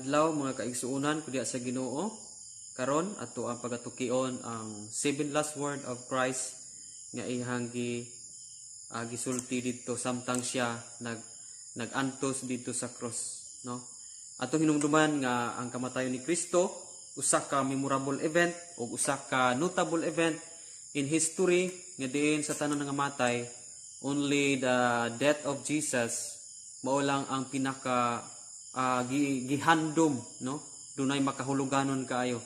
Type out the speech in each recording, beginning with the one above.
Adlaw, mga kaigsuonan ko diha sa Ginoo. Karon ato ang pagatukion ang seven last word of Christ nga iyang gisulti didto samtang siya nagantos didto sa cross, no? Atong hinumduman nga ang kamatayon ni Kristo usa ka memorable event o usa ka notable event in history nga diin sa tanan nga matay, only the death of Jesus mao lang ang pinaka gihandom, no? Dunay makahuluganon kaayo.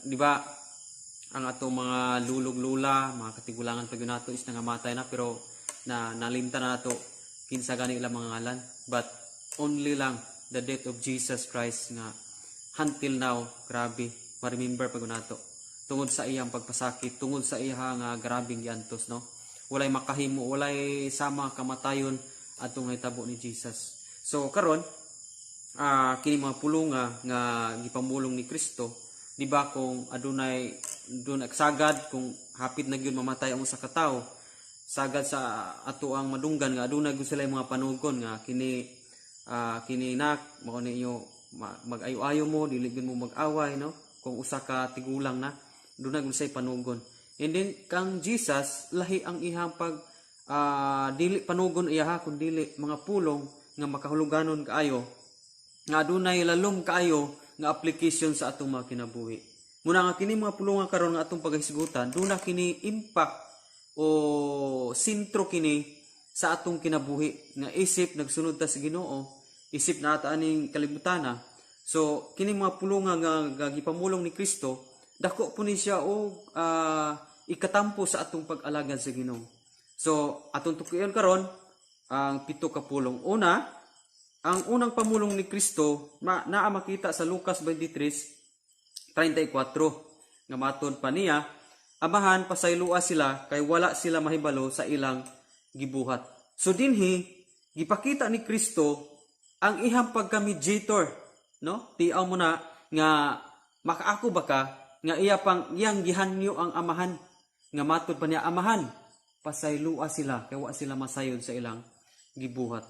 Di ba ang atong mga lulog lula, mga katigulangan pag nato is nangamatay na, pero na nalimtan na nato kinsa gani ilang mga ngalan, but only lang the death of Jesus Christ nga until now grabe ma-remember pag nato tungod sa iyang pagpasakit, tungod sa iya nga grabeng giantos, no? Walay makahimo, walay sama kamatayon atong nahitabo ni Jesus. So karon, kini mga pulong nga gipamulong ni Kristo, di ba, kung adunay dun sagad kung hapit na gyud mamatay ang usa ka tawo, sagad sa ato ang madunggan nga adunay gyud sila mga panugon nga kini kini nak, mao ninyo mag-ayo-ayo mo, dili gyud mo mag-away, no? Kung usa ka tigulang na, dunay gyud say panugon. And then kang Jesus, lahi ang ihang pag dili panugon iya kun dili mga pulong nga makahuluganon kaayo, nga adunay lalom kaayo nga application sa atong mga kinabuhi. Muna nga kini mga pulungan karon nga atong paghisgutan, duna kini impact o sentro kini sa atong kinabuhi nga isip nagsunod ta sa Ginoo, isip na ata aning kalibutana. So kini mga pulungan nga gipamulong ni Kristo, dako po ni siya og ikatampo sa atong pag-alagad sa Ginoo. So atong tukion karon ang pito ka pulong. Una, ang unang pamulong ni Kristo naa makita sa Lucas 23:34 nga matod pa niya, "Amahan, pasayloa sila kay wala sila mahibalo sa ilang gibuhat." So dinhi gipakita ni Kristo ang ihang pagka-mediator, no? Tiaw mo na nga makaako ba ka nga iya pang iyang gihanyo ang Amahan nga matod pa niya, "Amahan, pasayloa sila kay wa sila masayod sa ilang gibuhat."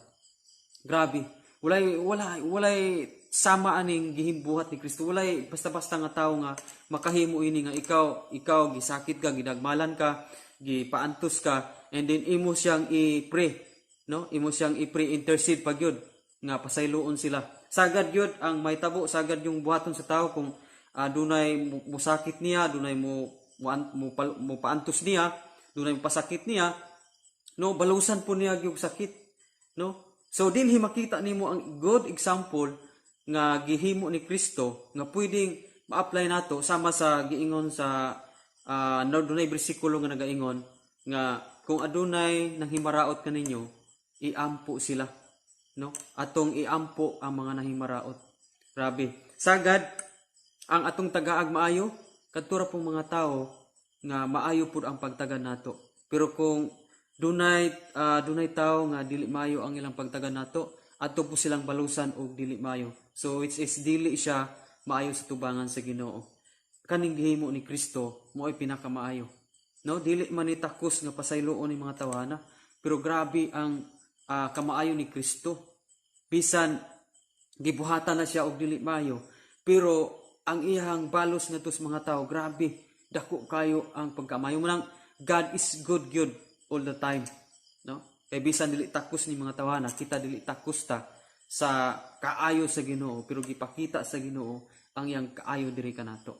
Grabe. Walay wala walay sama aning gihimbuhat ni Kristo. Walay basta-basta nga tawo nga makahimo ini nga ikaw gisakit ka, gidagmalan ka, gipaantos ka, and then imo siyang i-pray, no? Imo siyang i-pray, intercede pag yun nga pasayloon sila. Sagad gyud ang mahitabo, sagad yung buhaton sa tao kung dunay musakit niya, dunay mo paantos niya, dunay mo pasakit niya, no? Balusan po niya yung sakit, no? So dinhi makita nimo ang good example nga gihimo ni Kristo nga pwedeng ma-apply nato sama sa giingon sa no, dunay bersikulo nga nagaingon nga kung adunay nang himaraot kaninyo, iampo sila, no? Atong iampo ang mga nahimaraot. Grabe. Sagad ang atong tagaag maayo kadto ra pong mga tao nga maayo pud ang pagtaga nato, pero kung dunay tao nga dili maayo ang ilang pagtaga nato, adto po silang balusan og dili maayo. So which is dili siya maayo sa tubangan sa Ginoo. Kaning gihimo ni Kristo mo'y pinakamaayo, no? Dili man ni takos nga pasayloon ni mga tawana, pero grabe ang kamaayo ni Kristo. Bisan gibuhatan na siya og dili maayo, pero ang iyang balos ngadto sa mga tao, grabe dako kayo ang pagkamayo mo nang God is good gyud all the time, no? Kay bisan dili takos ni mga tawana, kita dili takos ta sa kaayo sa Ginoo, pero gipakita sa Ginoo ang iyang kaayo diri kanato.